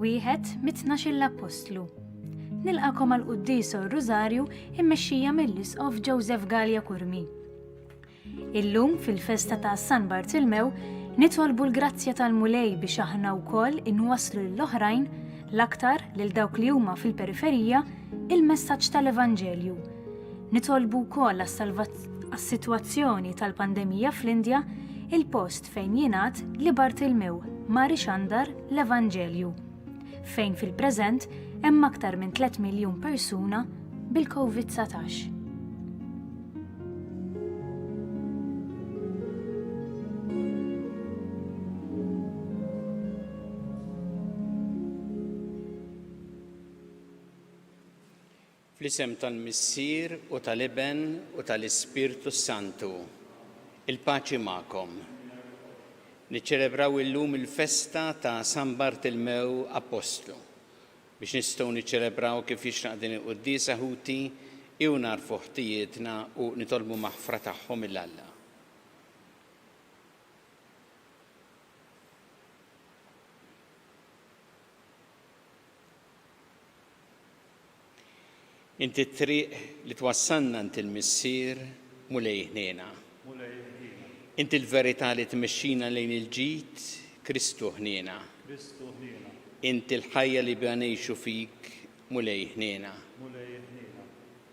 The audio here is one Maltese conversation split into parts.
Wieħed mit-tnax-il appostlu. Nilqakom għal quddiesa u r-Rużarju immexxija mill-Isqof Joseph Galea Curmi. Illum fil-festa ta' San Bartilmew nitolbu l-grazzja tal-Mulej biex aħna wkoll inwasslu lill-oħrajn, l-aktar lil dawk li huma fil-periferija, il-messaġġ tal-Evanġelju. Nitolbu wkoll għas-sitwazzjoni tal-pandemija fl-Indja, il-post fejn jingħad li Bartilmew mar ixandar l-Evanġelju, fejn fil-preżent hemm aktar minn 3 miljun persuna bil-Covid-19. Fl-isem tal-Missier u tal-Iben u tal-Ispirtu s-Santu. Il-paċi magħkom. Niċċelebraw illum il-festa ta' San Bartilmew Appostlu. Biex nistgħu niċċelebraw kif jixraq din il-quddiesa ħuti, ejjew nagħrfu ħtijietna u nitolbu maħfra tagħhom 'il Alla. Inti t-triq li twassalna għand il-Missier, Mulej ħniena. Mulej ħniena. Inti l-verità li tmexxina lejn il-ġid, Kristu ħniena. Kristu ħniena. Inti l-ħajja li biha ngħixu fik, Mulej ħniena. Mulej ħniena.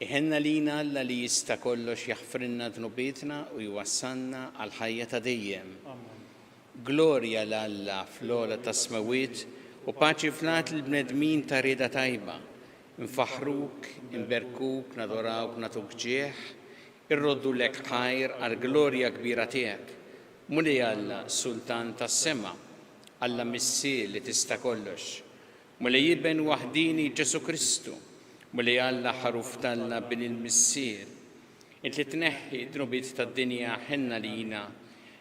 Iħenn għalina Alla li jista' kollox jaħfrilna dnubietna u jwassalna għall-ħajja ta' dejjem. Amen. Glorja 'l Alla fl-ogħla tas-smewwiet u paċi fl-art lill-bnedmin ta' rieda tajba. Infaħħruk, inberkuk, nadorawk, nagħtuk ġieħ, irroddulek ħajr għall-glorja kbira tiegħek. Mulej Alla, Sultan tas-sema, Alla Missier li tista' kollox. Mulej Iben waħdieni Ġesù Kristu, Mulej Alla Ħaruf t'Alla Bin il-Missier. Int li tneħħi d-dnubiet tad-dinja ħenn għalina.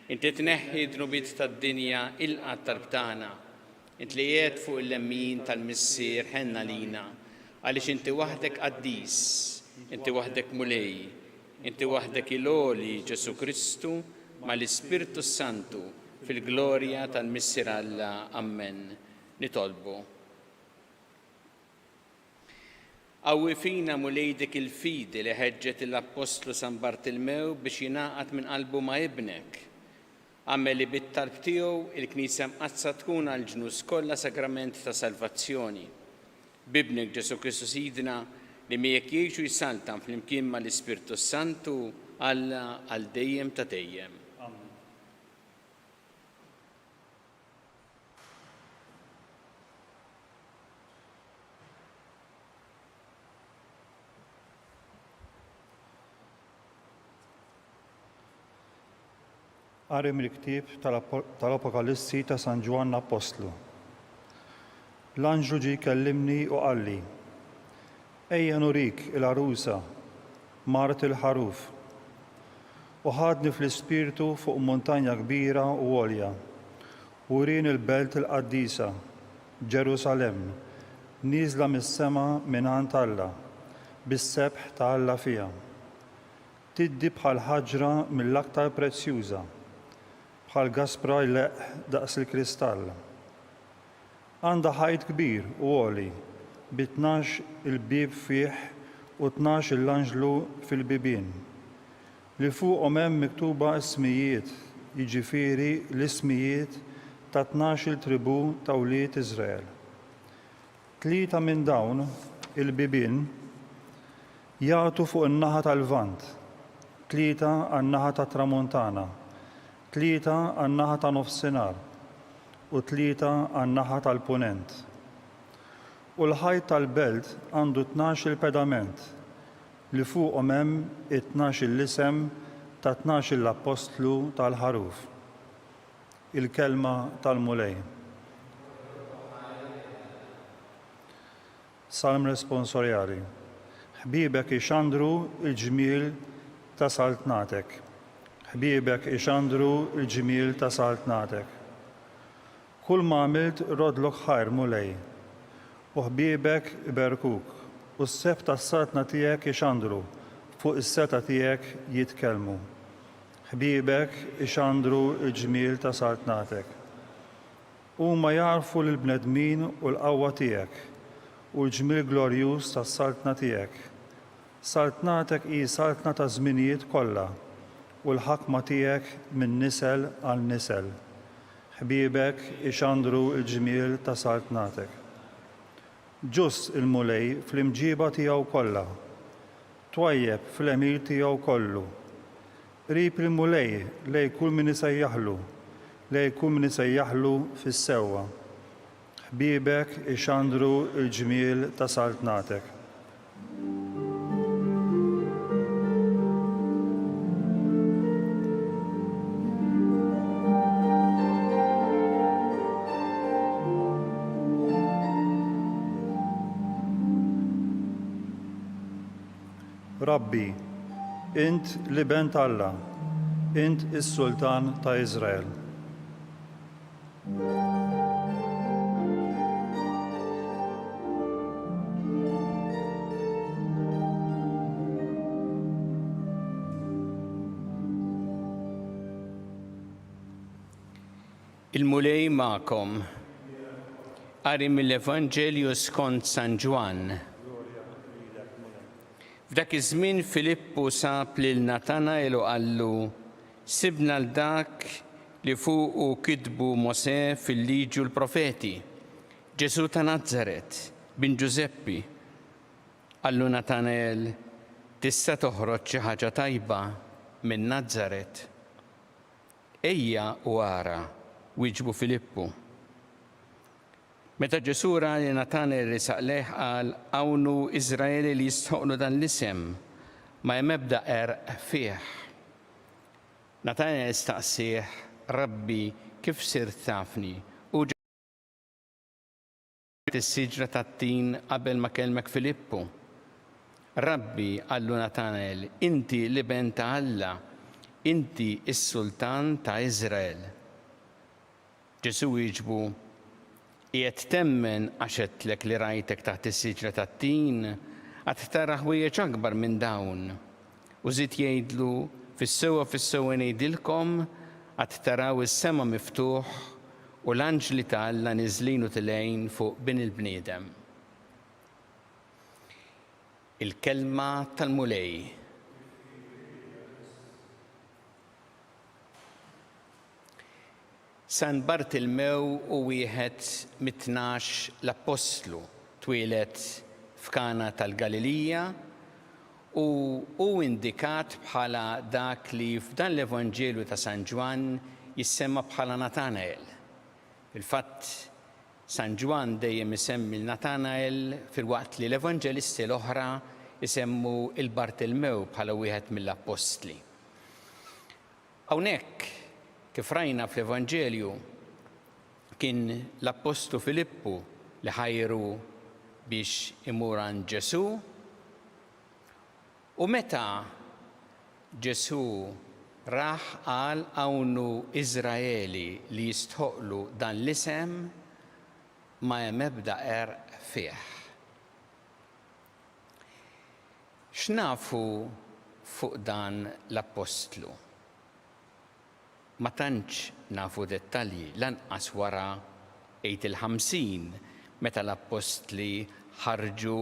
Int li tneħħi d-dnubiet tad-dinja ilqa' t-talb tagħna. Int li qiegħed fuq il-lemmin tal-Missier ħenn għalina. Għaliex inti waħdek qaddis, inti waħdek Mulej, inti waħdek il-Għoli Ġesù Kristu mal-Ispirtu s-Santu fil-glorja tal-Missier Alla. Ammen. Nitolbu. Qawwi fina, Mulej, dik il-fidi li ħeġġet lill-Appostlu San Bartilmew biex jingħaqad minn qalbu ma' Ibnek. Agħmel li bit-talb tiegħu, il-Knisja Mqaddsa tkun għall-ġnus kollha sagrament ta' salvazzjoni. B'Ibnek Ġesù Kristu Sidna, li miegħek jgħix u jsaltan flimkien mal-Ispirtu s-Santu, Alla għal dejjem ta' dejjem. Amen. Qari mill-ktieb tal-Apokalissi ta' San Ġwann Appostlu. L-anġlu ġie jkellimni u qalli, Ejja nurik il-għarusa, mart il-Ħaruf. U ħadni fl-ispirtu fuq muntanja kbira u għolja, u wrieni l-belt il-qaddisa, Ġerusalemm, nieżla mis-sema mingħand Alla, bis-sebħ ta' Alla fiha. Tiddi bħal ħaġra mill-aktar prezzjuża, bħal gaspra jleqq daqs il-kristall. Għandha ħajt kbir u għoli, bi 12 il bieb fih u 12 il-anġlu fil-bibien, li fuqhom hemm miktuba ismijiet, jiġifieri l-ismijiet ta' tnax-il tribù ta' wlied Iżrael. Tlieta minn dawn il-bibien jagħtu fuq in-naħa tal-Lvant, tlieta għan-naħa tat-Tramuntana, tlieta għan-naħa ta' Nofsinhar, u tlieta għan-naħa tal-Punent. U l-ħajt tal-belt għandu tnax-il pedament, li fuqhom hemm it-tnax-il isem ta' tnax-il appostlu tal-Ħaruf. Il-Kelma tal-Mulej. Salm Responsorjali. Ħbiebek ixandru l-ġmiel ta' saltnatek. Ħbiebek ixandru l-ġmiel ta' saltnatek. Kull ma għamilt roddlok ħajr, Mulej, u ħbiebek iberkuk, u s-sebħ tas-saltna tiegħek ixandru, fuq is-setgħa tiegħek jitkellmu. Ħbiebek ixandru l-ġmiel ta' saltnatek. Huma jagħrfu lill-bnedmin u l-qawwa tiegħek, u l-ġmiel glorjuż tas-saltna tiegħek. Saltnatek hi saltna taż-żminijiet kollha, u l-ħakma tiegħek minn nisel għal nisel. Ħbiebek ixandru l-ġmiel ta' saltnatek. Ġust il-Mulej fl-imġiba tiegħu kollha, twajjeb fl-għemil tiegħu kollu. Qrib il-Mulej lejn kull min isejjaħlu, lejn kull min isejjaħlu fis-sewwa. Ħbiebek ixandru l-ġmiel ta' saltnatek. Rabbi, int l-Iben t'Alla, int is-Sultan ta' Iżrael. Il-Mulej magħkom. Qari mill-Evanġelju skont San Ġwann. F'dak iż-żmien Filippu sab lil Natanael u qallu, Sibna 'l dak li fuqu kitbu Mosè fil-Liġi u l-Profeti, Ġesù ta' Nazaret, bin Ġużeppi. Qallu Natanael, Tista' toħroġ xi ħaġa tajba minn Nazaret? Ejja u ara, wieġbu Filippu. Meta Ġesù ra li Natanael resaq lejh, qal, Hawn hu Iżraeli li jistħoqqlu dan l-isem, ma hemm ebda qerq fih. Natanael staqsieh, Rabbi, kif sirt tafni? U is-siġra tat-tin qabel ma kellmek Filippu. Rabbi, qallu Natanael, inti l-Iben ta' Alla, inti s-Sultan ta' Iżrael. Ġesù wieġbu, Qiegħed temmen għax għedtlek li rajtek taħt is-siġra tat-tin? Għad tara ħwejjeġ akbar minn dawn. U żied jgħidlu, Fis-sewwa fis-sewwa ngħidilkom, għad taraw is-sema miftuħ u l-anġli ta' Alla niżlin u tilgħin fuq Bin il-bniedem. Il-Kelma tal-Mulej. San Bartilmew hu wieħed mit-tnax l-appostlu, twieled f'Kana tal-Galilija u hu indikat bħala dak li f'dan l-Evanġelju ta' San Ġwann jissemma bħala Natanael. Fil-fatt, San Ġwann dejjem isemmi 'l Natanael filwaqt li l-Evanġelisti l-oħra jsemmu 'l Bartilmew bħala wieħed mill-appostli. Hawnhekk, kif rajna fl-Evanġelju, kien l-appostlu Filippu li ħajru biex imur għand Ġesù, u meta Ġesù rah qal hawn hu Iżraeli li jistħoqqlu dan l-isem, ma hemm ebda qerq fih. X'nafu fuq dan l-appostlu? Ma tantx nafu dettalji, lanqas wara Għid il-50 meta l-appostli ħarġu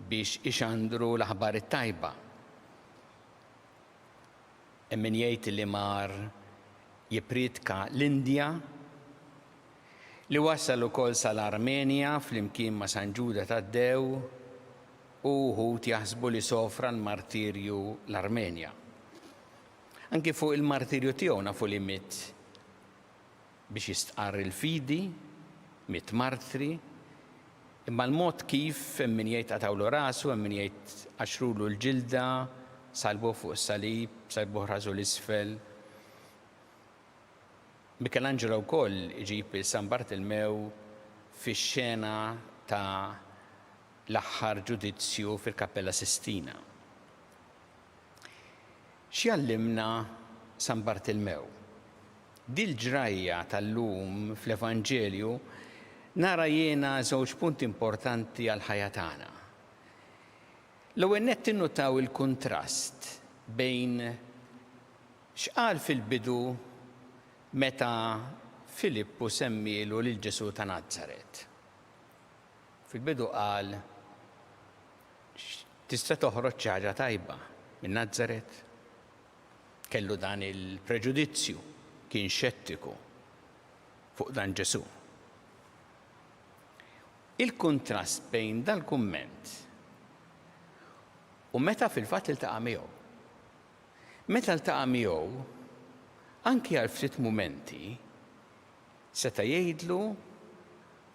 biex ixandru l-aħbar it-tajba. Hemm min jgħid li mar jippriedka l-Indja, li wasal ukoll sal-Armenja flimkien ma' San Ġuda Taddew, u wħud jaħsbu li sofra l-martirju l-Armenja. Anki fuq il-martirju tiegħu nafu li miet biex jistqarr il-fidi, miet martri, imma l-mod kif hemm min jgħid qatgħulu rasu, hemm min jgħid qaxrulu l-ġilda, salbuh fuq is-salib, salbuh rasu 'l isfel. Michelangelo wkoll iġib lil San Bartilmew fix-xena ta' l-aħħar ġudizzju fil-Kappella Sistina. X'jgħallimna San Bartilmew? Dil-ġrajja tal-lum fl-Evanġelju nara jiena żewġ punti importanti għall-ħajja tagħna. L-ewwel nett innutaw il-kuntrast bejn x'qal fil-bidu meta. Filippu semmielu lil Ġesù ta' Nazaret. Fil-bidu qal, Tista' toħroġ xi ħaġa tajba minn Nazaret? Kellu dan il-preġudizzju, kien xettiku fuq dan Ġesù. Il-kuntrast bejn dal-kumment u meta fil-fatt iltaqa' miegħu. Meta ltaqa' miegħu, anki għal ftit mumenti, seta' jgħidlu,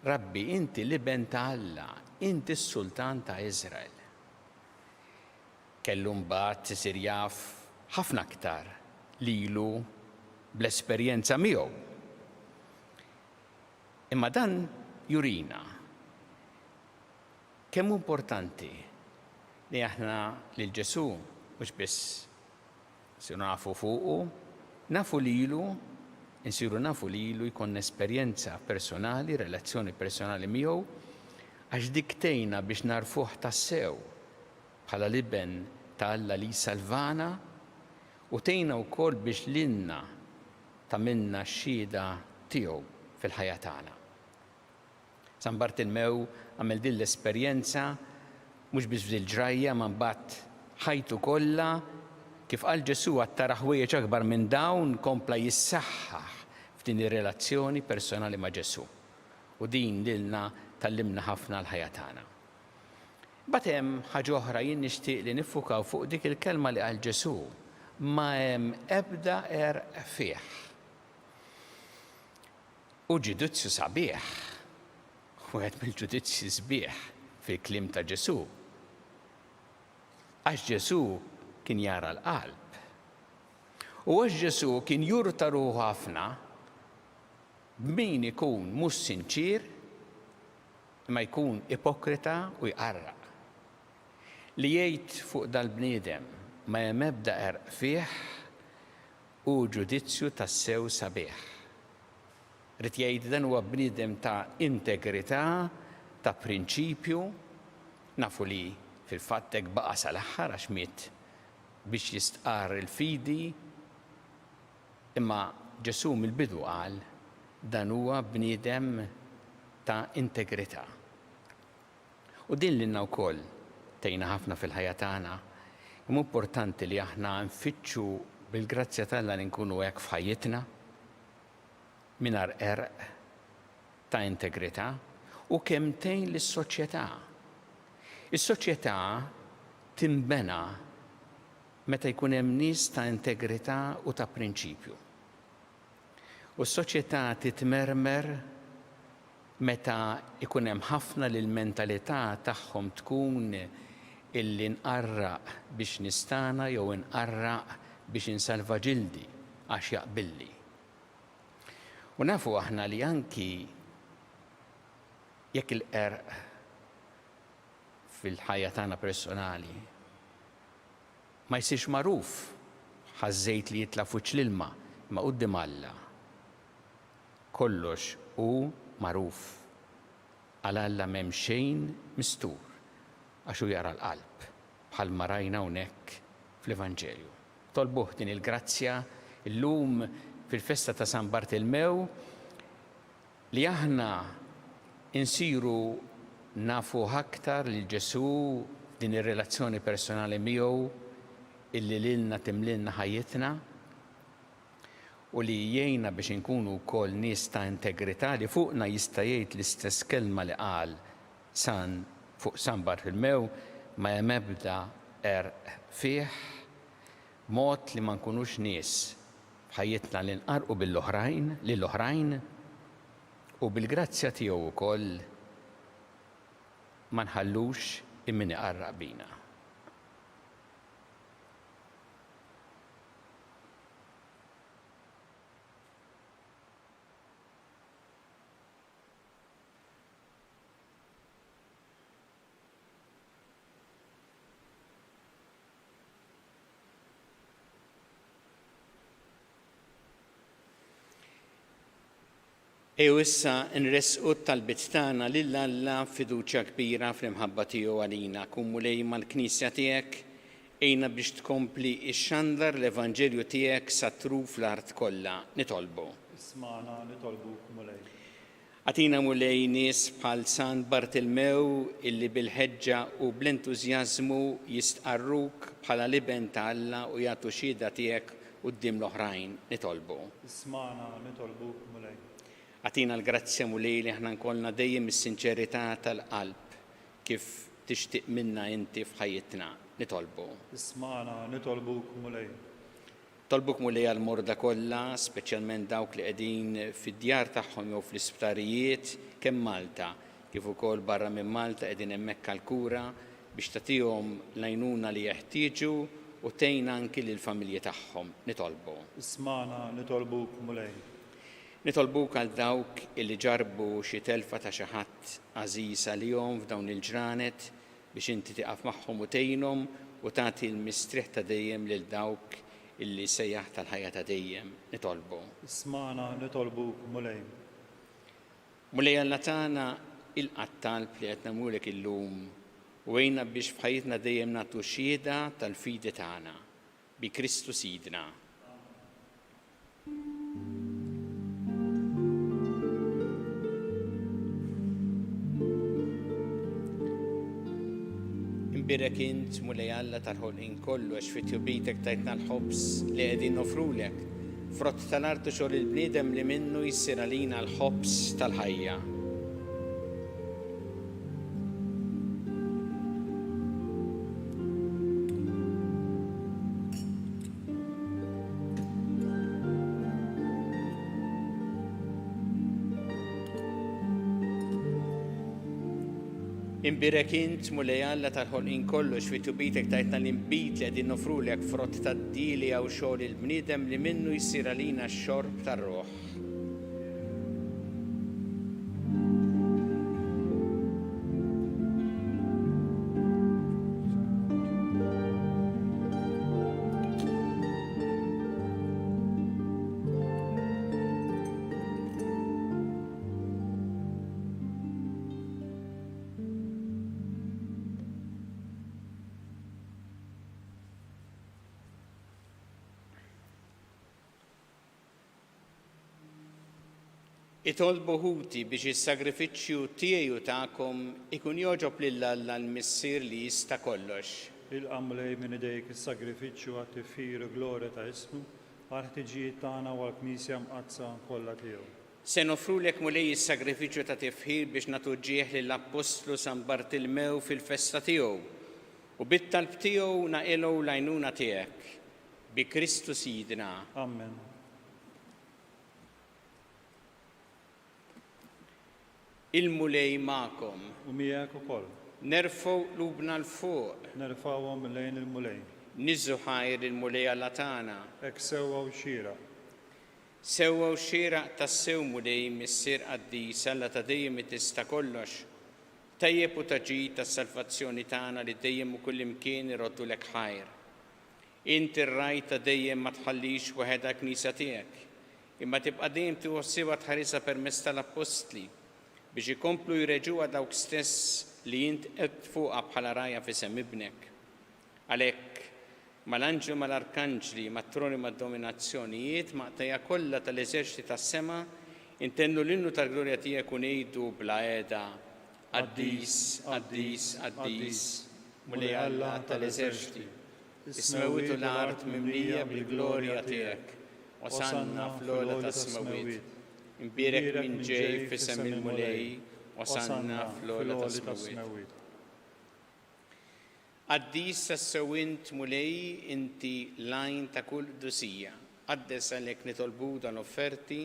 Rabbi, inti l-Iben ta' Alla, inti s-Sultan ta' Iżrael. Kellu mbagħad isir jaf ħafna aktar lilu bl-esperjenza miegħu. Imma dan jurina kemm hu importanti li aħna lil Ġesù mhux biss nsiru nafu fuqu, nafu lilu, insiru nafu lilu, jkollna esperjenza personali, relazzjoni personali miegħu, għax dik tgħinna biex nagħrfuh tassew bħala l-Iben ta' Alla li jsalvana u tgħinna wkoll biex lilna tagħmilna xhieda tiegħu fil-ħajja tagħna. San Bartilmew għamel din l-esperjenza mhux biss f'dil ġrajja ma mbagħad ħajtu kollha, kif qal Ġesù għad tara ħwejjeġ akbar minn dawn kompla jissaħħaħ f'din ir-relazzjoni personali ma' Ġesù. U din lilna tgħallimna ħafna għall-ħajja tagħna. Mbagħad hemm ħaġa oħra jien nixtieq li niffukaw fuq dik il-kelma li qal Ġesù, ma hemm ebda għerq fih. Hu ġudizzju sabiħ, wieħed mill-ġudizzji sbieħ fil-kliem ta' Ġesù. Għax Ġesù kien jara l-qalb. U għax Ġesù kien jurta ruħu ħafna b'min ikun mhux sinċier imma jkun ipokrita u jqarraq. Li jgħid fuq dal-bniedem ma hemm ebda għerq fih hu ġudizzju tassew sabiħ. Ried jgħid dan huwa bniedem ta' integrità, ta' prinċipju, nafu li fil-fatt hekk baqa' sal-aħħar għax miet biex jistqarr il-fidi, imma Ġesù mill-bidu qal dan huwa bniedem ta' integrità. U din lilna wkoll tgħinna ħafna fil-ħajja tagħna. Kemm hu importanti li aħna nfittxu bil-grazzja t'Alla li nkunu hekk f'ħajjitna, mingħajr qerq, ta' integrità, u kemm tgħin lis-soċjetà. Is-soċjetà tinbena meta jkun hemm nies ta' integrità u ta' prinċipju. U s-soċjetà titmermer meta jkun hemm ħafna li l-mentalità tagħhom tkun illi nqarraq biex nistagħna jew inqarraq biex insalva ġildi għax jaqbilli. U nafu aħna li anki jekk il-qerq fil-ħajja tagħna personali ma jsirx magħruf bħaż-żejt li jitla' f'wiċċ l-ilma, imma quddiem Alla kollox hu magħruf. Għal Alla m'hemm xejn mistur għax hu jara l-qalb, bħalma rajna hawnhekk fl-Evanġelju. Tolbuh din il-grazzja llum fil-festa ta' San Bartilmew li aħna nsiru nafuh aktar lil Ġesù f'din ir-relazzjoni personali miegħu illi lilna timlilna ħajjitna u li jgħinna biex inkunu wkoll nies ta' integrità li fuqna jista' jgħid l-istess kelma li qal San fuq San Bartilmew, ma hemm ebda qerq fih, b'mod li ma nkunux nies f'ħajjitna li nqarrqu bil-oħrajn, lill-oħrajn, u bil-grazzja tiegħu wkoll ma nħallux min iqarraq bina. Ejjew issa nressqu t-talbiet tagħna lil Alla b'fiduċja kbira fl-imħabba tiegħu għalina. Kun Mulej mal-Knisja tiegħek, għinna biex tkompli xxandar l-Evanġelju tiegħek sa truf l-art kollha. Nitolbu. Ismagħna nitolbuk, Mulej. Agħtina Mulej nies bħal San Bartilmew illi bil-ħeġġa u bl-entużjażmu jistqarruk bħala l-Iben ta' Alla u jagħtu xhieda tiegħek quddiem l-oħrajn. Nitolbu. Ismagħna nitolbuk, Mulej. Agħtina l-grazzja Mulej li aħna nkollna dejjem is-sinċerità tal-qalb kif tixtieq minna inti f'ħajjitna. Nitolbu. Ismagħna nitolbuk, Mulej. Nitolbuk Mulej għall-morda kollha, speċjalment dawk li qegħdin fid-djar tagħhom jew fl-isptarijiet, kemm Malta kif ukoll barra minn Malta qegħdin hemmhekk għall-kura, biex tagħtihom l-għajnuna li jeħtieġu u tgħin anki lill-familji tagħhom. Nitolbu. Ismagħna nitolbuk Mulej. Nitolbuk għal dawk illi ġarrbu xi telfa ta' xi ħadd għażiż għalihom f'dawn il-ġranet, biex inti tieqaf magħhom u tgħinhom u tagħti l-mistrieħ ta' dejjem lil dawk illi sejjaħt għall-ħajja ta' dejjem. Nitolbu. Ismagħna nitolbuk, Mulej. Mulej Alla tagħna, ilqa' t-talb li qed nagħmlulek illum u għinna biex f'ħajjitna dejjem nagħtu xhieda tal-fidi tagħna. Bi Kristu Sidna. Imbierek int, Mulej Alla tal-ħolqien kollu, għax fi tjubitek tajtna l-ħobż li qegħdin nofrulek, frott tal-art u xogħol il-bniedem li minnu jsir għalina l-ħobż tal-ħajja. Imbierek int, Mulej Alla tal-ħolqien kollu, għax fi tubitek tajtna l-inbid li qegħdin nofrulek, frott tad-dielja u xogħol il-bniedem li minnu jsir għalina x-xorb tar-ruħ. Itolbu ħuti biex is-sagrifiċċju tiegħi u tagħkom ikun jogħġob lil Alla l-Missier li jista' kollox. Ilqa' Mulej minn idejk is-sagrifiċċju għat-tifħir u glorja ta' ismu, għall-ħtiġijiet tagħna u għall-Knisja Mqaddsa kollha tiegħu. Se noffrulek Mulej is-sagrifiċċju ta' tifħir biex nagħtu ġieħ lill-Appostlu San Bartilmew fil-festa tiegħu, u bit-talb tiegħu naqilgħu l-għajnuna tiegħek. Bi Kristu Sidna. Ammen. Il-Mulej magħkom. U miegħek ukoll. Nerfgħu qlubna 'l fuq. Nerfgħuhom lejn il-Mulej. Niżżu ħajr lill-Mulej Alla tagħna. Hekk sewwa u xieraq. Sewwa u xieraq tassew, Mulej, Missier qaddis, Alla ta' dejjem li tista' kollox, tajjeb u ta' ġid għas-salvazzjoni tagħna li dejjem u kullimkien iroddulek ħajr. Int ir-Ragħaj ta' dejjem ma tħallix waħedha l-Knisja tiegħek, imma tibqa' dejjem tieħu ħsiebha tħarisha permezz tal-Appostli, biex ikomplu jreġuha dawk stess li int qegħdt fuqha bħala rgħajja f'isem Ibnek. Għalhekk, mal-anġli u mal-arkanġli, mat-troni u mad-dominazzjonijiet, ma' qtajja' kollha tal-eżerċti tas-sema, intennu l-innu tal-glorja tiegħek u ngħidu bla heda, Qaddis, qaddis, qaddis, Mulej Alla tal-eżerċti, is-smewwiet u l-art mimlija bil-glorja tiegħek. Osanna fl-ogħla tas-smewwiet. Imbierek min ġej f'isem il-Mulej, Osanna fl-ogħla tas-smewwiet. Qaddis tassew int, Mulej, inti l-għajn ta' kull qdusija. Qaddes għalhekk nitolbuk dan l-offerti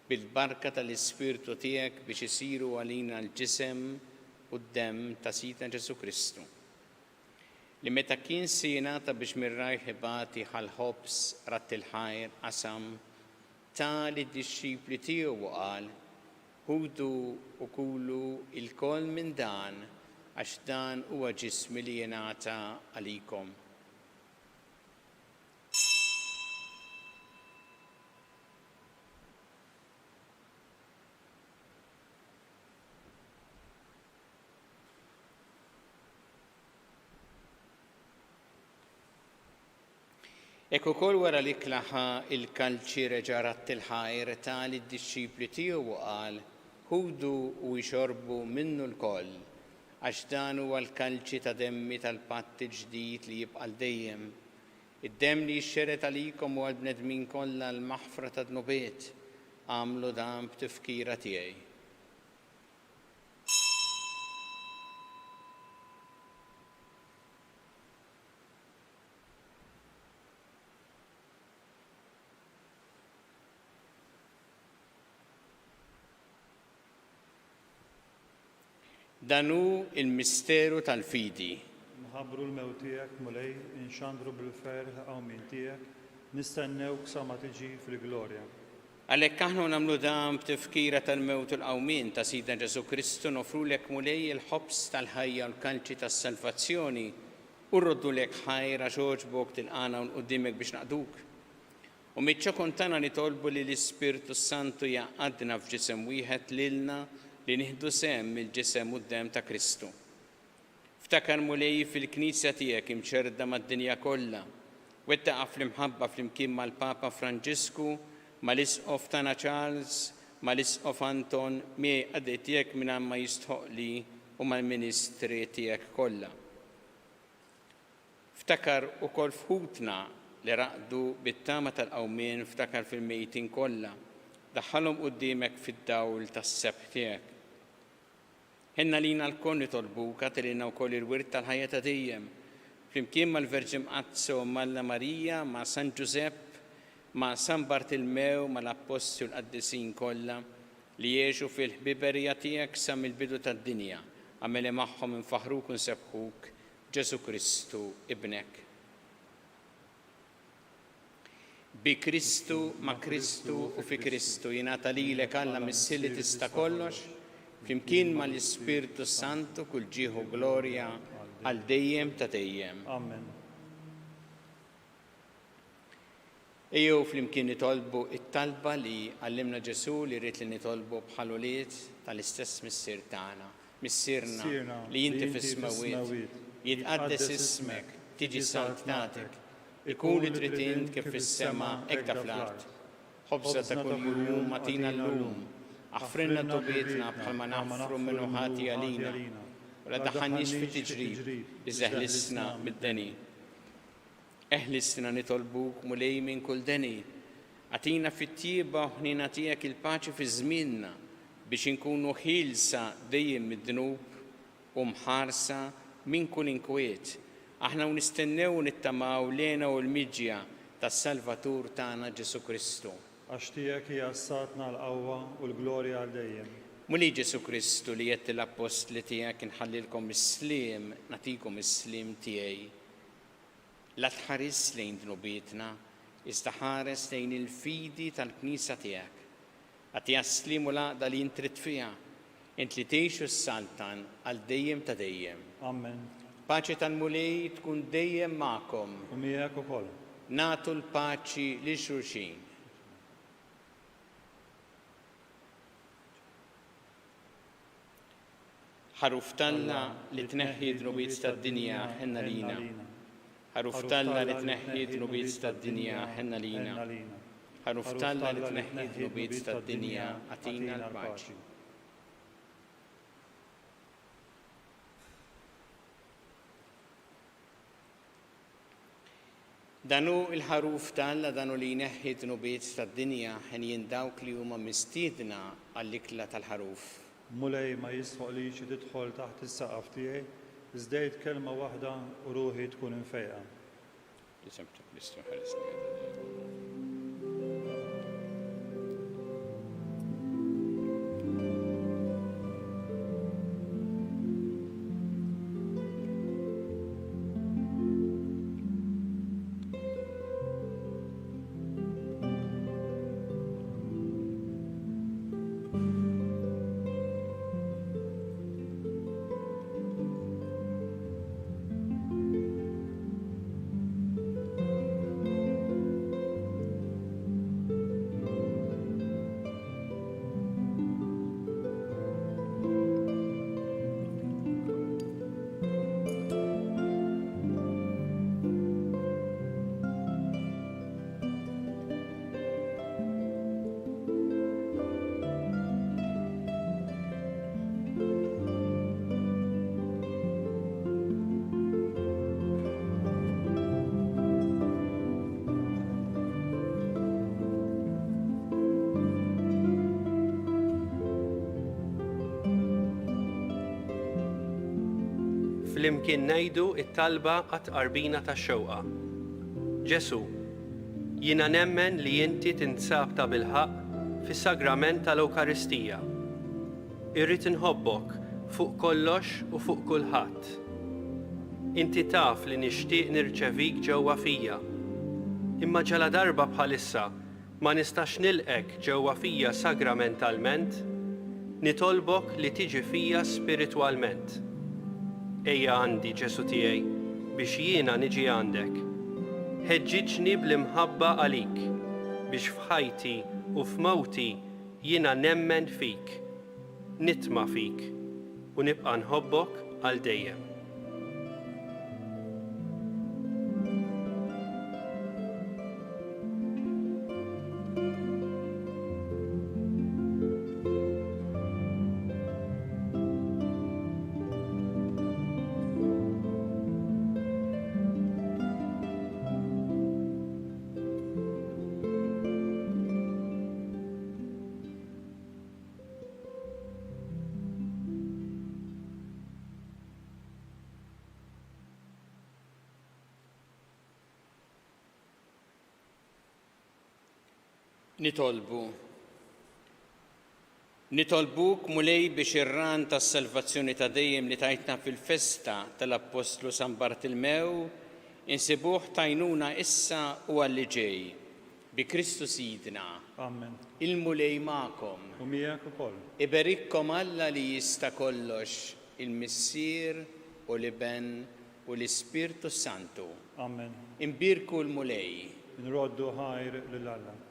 bil-barka tal-Ispirtu tiegħek biex isiru għalina l-ġisem u d-demm ta' Sidna Ġesù Kristu, li meta kien se jingħata biex mir-rajh ibati ħa l-ħobż, radd il-ħajr, qasam, ta lid-dixxipli tiegħu u qal, Ħudu u kulu lkoll minn dan, għax dan huwa ġismi li jingħata għalikom. Hekk ukoll wara l-ikla ħa l-kalċi reġa' radd il-ħajr ta lid-dixxipli tiegħu u qal, Ħudu u ixorbu minnu lkoll, għax dan huwa l-kalċi ta' demmi tal-patt il-ġdid li jibqa' għal dejjem, id-demm li jixxered għalikom u għall-bnedmin kollha għall-maħfra tad-dnubiet. Agħmlu dan b'tifkira tiegħi. Dan hu l-misteru tal-fidi. Nħabbru l-mewt tiegħek, Mulej, inxandru bil-ferħ il-qawmien tiegħek, nistennewk sa ma tiġi fil-glorja. Għalhekk aħna u nagħmlu dan b'tifkira tal-mewt u l-qawmien ta' Sidna Ġesù Kristu, noffrulek, Mulej, il-ħobż tal-ħajja u l-kalċi tas-salvazzjoni, U rroddulek ħajr għax għoġbok tilqagħna hawn quddiemek biex naqduk. U miċ-ċokon tagħna nitolbu li l-Ispirtu s-Santu jgħaqqadna f'ġisem wieħed lilna li nieħdu sehem mill-ġisem u d-demm ta' Kristu. Ftakar Mulej fil-Knisja tiegħek imxerrda mad-dinja kollha. Wettaqha fl-imħabba flimkien mal-Papa Franġisku, mal-Isqof tagħna Charles, mal-Isqof Anton, miegħi qaddej tiegħek mingħajr ma jistħoqqli u mal-ministri tiegħek kollha. Ftakar ukoll f'ħutna li raqdu bit-tama tal-qawmien, ftakar fil-mejtin kollha, daħħalhom quddiemek fid-dawl tas-sebħ tiegħek. Ħenn għalina lkoll nitolbuk, agħti lilna wkoll il-wirt tal-ħajja ta' dejjem, flimkien mal-Verġni Mqaddsa Omm Alla Marija, ma' San Ġużepp, ma' San Bartilmew, mal-Appostli u l-qaddisin kollha, li għexu fil-ħbiberija tiegħek sa mill-bidu tad-dinja, agħmel li magħhom infaħħruk u nsebbħuk, Ġesù Kristu, Ibnek. Bi Kristu, ma' Kristu u fi Kristu jingħata lilek Alla Missier li tista' kollox, flimkien ma' l-Ispirtu s-Santu kull ġieħ u glorja għal dejjem ta' dejjem. Amen. Ejjew flimkien nitolbu t-talba li għallimna Ġesù li ried li nitolbu bħal ulied tal-istess Missier tagħna. Missierna li inti fis-smewwiet, jitqaddes ismek, tiġi saltnatek, ikun li trid int kif fis-sema hekk ta' fl-art. Ħobża ta' kull jum agħtina llum. Aħfrilna dnubietna bħalma naħfru min hu ħati għalina. U la ddaħħalniex fi tiġrib, iżda eħlisna mid-deni. Eħlisna nitolbuk, Mulej, minn kull deni. Agħtina fit-tjieba u ħniena tiegħek il-paċi fi żmienna, biex inkunu ħielsa dejjem mid-dnub u mħarsa minn kull inkwiet, aħna u nistennew u nittamaw l-hena u l-miġja tas-Salvatur tagħna Ġesù Kristu. Għax tiegħek hija s-saltna, l-qawwa u l-glorja għal dejjem. Mulej Ġesù Kristu li għedt lill-appostli tiegħek inħallilkom is-sliem, nagħtikom is-sliem tiegħi. La tħarisx lejn dnubietna, iżda ħares lejn il-fidi tal-Knisja tiegħek. Agħtiha s-sliem u l-għaqda li int trid fiha, int li tgħix u ssaltan għal dejjem ta' dejjem. Amen. Paċi tal-Mulej tkun dejjem magħkom. U miegħek ukoll. Nagħtu l-paċi lil xulxin. Ħaruf t'Alla li tneħħi d-dnubiet tad-dinja, ħenn għalina. Ħaruf t'Alla li tneħħi d-dnubiet tad-dinja, ħenn għalina. Ħaruf t'Alla li tneħħi d-dnubiet tad-dinja, agħtina l-paċi. Dan hu l-Ħaruf t'Alla, dan hu li jneħħi d-dnubiet tad-dinja, henjin dawk li huma mistiedna għall-ikla tal-Ħaruf. Mulej, ma jistħoqlix li tidħol taħt is-saqaf tiegħi, iżda għid kelma waħda u ruħi tkun imfejqa. L-isem ta' Kristu ħarisni għal Flimkien ngħidu t-talba għat-tqarbina tax-xewqa. Ġesù, jiena nemmen li inti tinsab tabilħaqq fis-Sagrament tal-Ewkaristija. Irrid inħobbok fuq kollox u fuq kulħadd. Inti taf li nixtieq nirċevik ġewwa fija. Imma ġaladarba bħalissa ma nistax nilqgħek ġewwa fija sagramentalment, nitolbok li tiġi fija spiritwalment. Ejja għandi, Ġesù tiegħi, biex jiena niġi għandek. Ħeġġiġni bl-imħabba għalik, biex f'ħajti u f'mewti jiena nemmen fik, nitma' fik, u nibqa' nħobbok għal dejjem. Nitolbu. Nitolbuk, Mulej, biex ir-ran tas-salvazzjoni ta' dejjem li tajtna fil-festa tal-Appostlu San Bartilmew insibuh t'għajnuna issa u għal li ġej. Bi Kristu Sidna. Amen. Il-Mulej magħkom. U miegħek ukoll. Iberikkom Alla li jista' kollox, il-Missier u l-Iben u l-Ispirtu s-Santu. Amen. Imbierku l-Mulej. Nroddu ħajr lil Alla.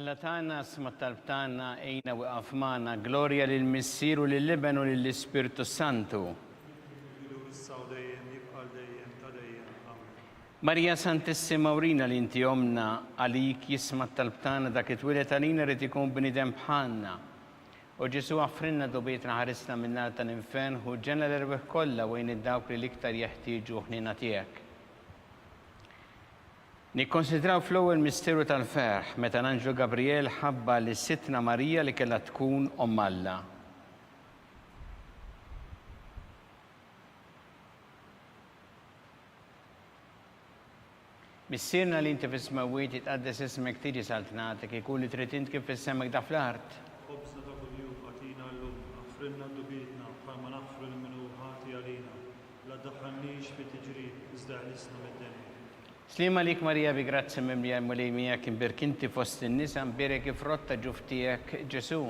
Alla tagħna, sma' t-talb tagħna, għinna u iqaf magħna. Glorja lill-Missier u lill-Iben u lill-Ispirtu s-Santu. Ilu issa u dejjem jibqa' għal dejjem ta' dejjem. Amen. Marija Santissima urina li inti ommna, għalik jisma' t-talb tagħna dak li twieled għalina ried ikun bniedem bħalna. O Ġesù aħfrilna dnubietna ħarisna min-nar tal-infern, ħu ġenna l-erwieħ kollha u għin dawk li l-iktar jeħtieġu ħniena tiegħek. Nikkonsidraw fl-ewwel misteru tal-ferħ meta l-anġlu Gabriel ħabbar lis Sidtna Marija li kellha tkun Omm Alla. Missierna li inti fis-smewwiet, jitqaddes ismek, tiġi saltnatek, ikun li trid int kif fis-sema hekk fl-art. Ħobżna ta' kuljum agħtina llum, aħfrilna dnubietna bħalma naħfru lil min hu ħati għalina, La ddaħħalniex fi tiġrib, iżda eħlisna mid-deni. Sliem għalik Marija bi grazzja mimlija l-Mulej miegħek imbierk inti fost in-nisa mbierek il-frott ta' ġuf tiegħek Ġesù.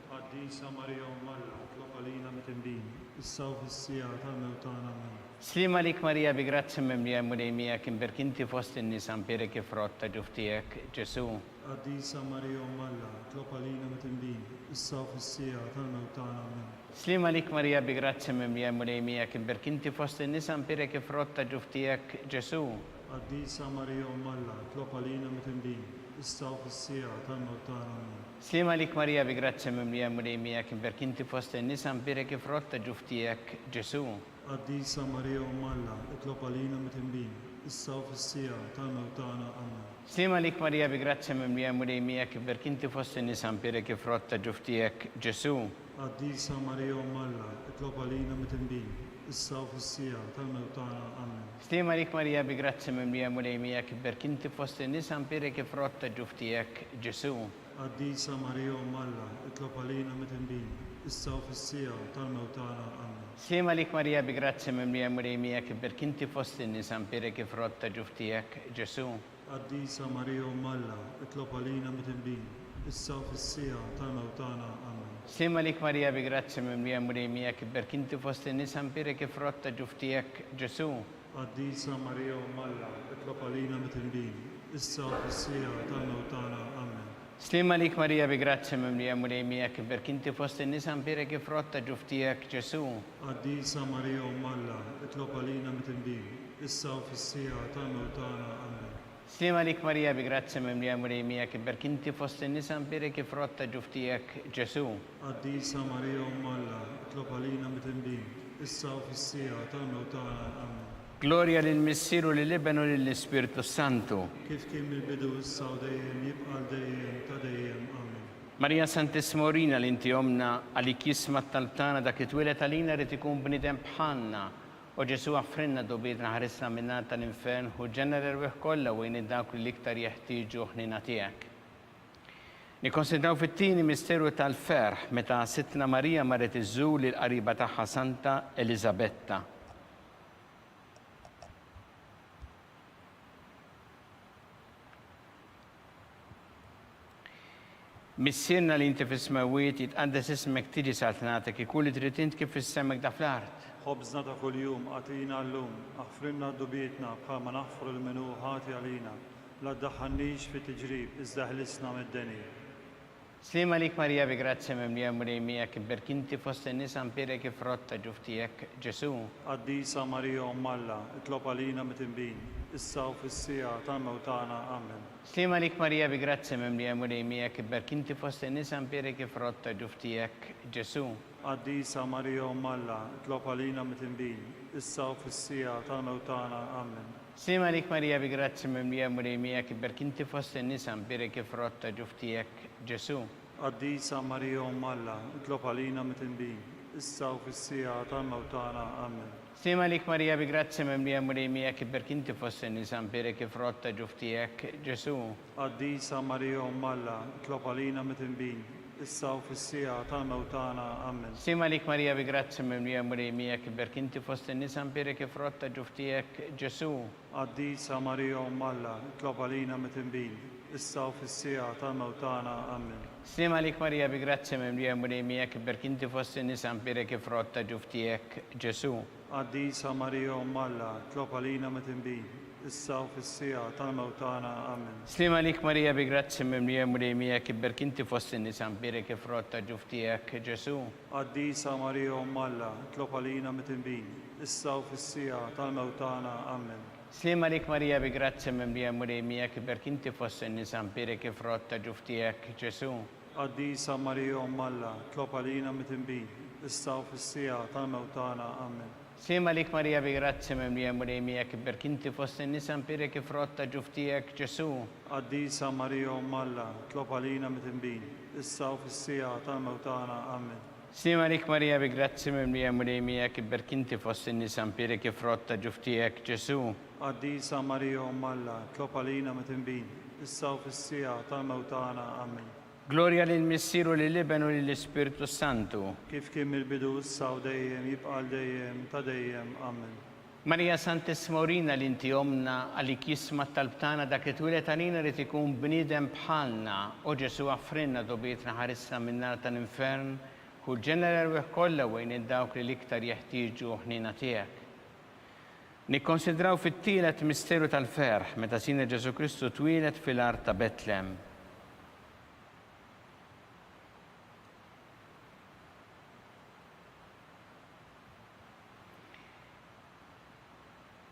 Qaddisa Marija Omm Alla, itlob għalina midinbin, issa u fis-siegħa tal-mewt tagħna. Ammen. Sliem għalik Marija bi grazzja mimlija l-Mulej miegħek imbierk inti fost in-nisa mbierek il-frott ta' ġuf tiegħek Ġesù. Qaddisa Marija Omm Alla, itlob għalina midinbin, issa u fis-siegħa tal-mewt tagħna. Ammen. Sliem għalik Marija bi grazzja mimlija l-Mulej miegħek imbierk inti fost in-nisa mbierek il-frott ta' ġuf tiegħek Ġesù. Qaddisa Marija Omm Alla, itlob għalina midinbin, issa u fis-siegħa tal-mewt tagħna. Ammen. Sliem għalik Marija bi grazzja mimlija l-Mulej miegħek imbierk inti fost in-nisa mbierek il-frott ta' ġuf tiegħek Ġesù. Qaddisa Marija Omm Alla, itlob għalina midinbin, issa u fis-siegħa tal-mewt tagħna. Ammen. Sliem għalik Marija bi grazzja mimlija l-Mulej miegħek imbierk inti fost in-nisa mbierek il-frott ta' ġuf tiegħek Ġesù. Qaddisa Marija Omm Alla, itlob għalina midinbin, Issa u fis-siegħa tal-mewt tagħna. Amen. Sliema għalik Marija bi grazzja mimlija Mulej miegħek iberk inti fost in-nisa mbierek il-frott ta' ġuf tiegħek Ġesù. Qaddisa Marija Omm Alla, itlob għalina midinbin, issa u fis-siegħa tal-mewt tagħna. Amen. Sliema għalik Marija bi grazzja mimlija Mulej miegħek iberk inti fost in-nisa mbierek il-frott ta' ġuf tiegħek Ġesù. Qaddisa Marija Omm Alla, itlob għalina midinbin, issa u fis-siegħa tal-mewt tagħna. Amen. Sliema għalik Marija bi grazzja mimlija Mulej miegħek iberk inti fost in-nisa mbierek il-frott ta' ġuf tiegħek Ġesù. Qaddisa Marija Omm Alla, itlob għalina midinbin, issa u fis-siegħa tal-mewt tagħna. Amen. Sliema għalik Marija bi grazzja mimlija Mulej miegħek iberk inti fost in-nisa mbierek il-frott ta' ġuf tiegħek Ġesù. Qaddisa Marija Omm Alla, itlob għalina midinbin, issa u fis-siegħa tal-mewt tagħna. Amen. Sliema għalik Marija bi grazzja mimlija Mulej miegħek iberk inti fost in-nisa mbierek il-frott ta' ġuf tiegħek Ġesù. Qaddisa Marija Omm Alla, itlob għalina midinbin, issa u fis-siegħa tal-mewt tagħna. Amen. Glorja lill-Missier u lill-Iben u lill-Ispirtu s-Santu. Kif kien mill-bidu issa u dejjem jibqa' għal dejjem ta' dejjem. Amen. Marija Santissima urina li inti Ommna, għalik jisma' t-talb tagħna dak li twieled għalina ried ikun bniedem bħalna. O Ġesù aħfrilna dnubietna ħarisna min-nar tal-infern, ħu ġenna l-erwieħ kollha u għin lil dawk li l-iktar jeħtieġu ħniena tiegħek. Nikkonsidraw fit-tieni misteru tal-ferħ meta Sidtna Marija marret iżżur lill-qariba tagħha Santa Eliżabetta. Missierna li inti fis-smewwiet, jitqaddes ismek, tiġi saltnatek, ikun li trid int kif fis-sema hekk fl-art. Ħobżna ta' kuljum agħtina llum, aħfrilna dnubietna bħalma naħfru lil min hu ħati għalina, la ddaħħalnix fi tiġrib iżda eħlisna mid-deni. Sliem għalik Marija bi grazzja mimlija Mulej miegħek iberk inti fost in-nisa mbierek il-frott ta' ġuf tiegħek Ġesù. Qaddisa Marija Omm Alla, itlob għalina mitinbin, issa u fis-siegħa tal-mewt tagħna. Amen. Sliem għalik Marija bi grazzja mimlija Mulej miegħek iberk inti fost in-nisa mbierek il-frott ta' ġuf tiegħek Ġesù. Qaddisa Marija Omm Alla, itlob għalina mitinbin, issa u fis-siegħa tal-mewt tagħna. Amen. Sliem għalik Marija bi grazzja mimlija Mulej miegħek iberk inti fost in-nisa mbierek il-frott ta' ġuf tiegħek Ġesù. Qaddisa Marija Omm Alla, itlob għalina mitinbin, issa u fis-siegħa tal-mewt tagħna. Amen. Sliem għalik Marija bi grazzja mimlija Mulej miegħek iberk inti fost in-nisa mbierek il-frott ta' ġuf tiegħek Ġesù. Qaddisa Marija Omm Alla, itlob għalina mitinbin, issa u fis-siegħa tal-mewt tagħna. Amen. Sliem għalik Marija bi grazzja mimlija Mulej miegħek iberk inti fost in-nisa mbierek il-frott ta' ġuf tiegħek Ġesù. Qaddisa Marija Omm Alla, itlob għalina mitinbin, issa u fis-siegħa tal-mewt tagħna. Amen. Sliem għalik Marija bi grazzja mimlija Mulej miegħek iberk inti fost in-nisa mbierek il-frott ta' ġuf tiegħek Ġesù. Qaddisa Marija Omm Alla, itlob għalina mitinbin, issa u fis-siegħa tal-mewt tagħna. Amen. Sliem għalik Marija bi grazzja mimlija Mulej miegħek iberk inti fost in-nisa mbierek il-frott ta' ġuf tiegħek Ġesù. Qaddisa Marija Omm Alla, itlob għalina mitinbin, issa u fis-siegħa tal-mewt tagħna. Amen. Sliem għalik Marija bi grazzja mimlija Mulej miegħek iberk inti fost in-nisa mbierek il-frott ta' ġuf tiegħek Ġesù. Qaddisa Marija Omm Alla, itlob għalina mitinbin, issa u fis-siegħa tal-mewt tagħna. Amen. Sliem għalik Marija bi grazzja mimlija Mulej miegħek iberk inti fost in-nisa mbierek il-frott ta' ġuf tiegħek Ġesù. Qaddisa Marija Omm Alla, itlob għalina mitinbin, issa u fis-siegħa tal-mewt tagħna. Amen. Sliem għalik Marija bi grazzja mimlija Mulej miegħek iberk inti fost in-nisa mbierek il-frott ta' ġuf tiegħek Ġesù. Qaddisa Marija Omm Alla, itlob għalina mitinbin, issa u fis-siegħa tal-mewt tagħna. Amen. Glorja lill-Missier u lill-Iben u lill-Ispirtu s-Santu. Kif kien mill-bidu issa u dejjem jibqa' għal dejjem ta' dejjem. Amen. Marija Santissima urina li inti Ommna, għalik jisma' t-talb tagħna dak li twieled għalina ried ikun bniedem bħalna, o Ġesù aħfrilna dnubietna ħarisna min-nar tal-infern, ħu l-ġenna l-erwieħ kollha u għin lil dawk li l-iktar jeħtieġu ħniena tiegħek. Nikkonsidraw fit-tielet misteru tal-ferħ meta Sidna Ġesù Kristu twieled fil-għar ta' Betlem.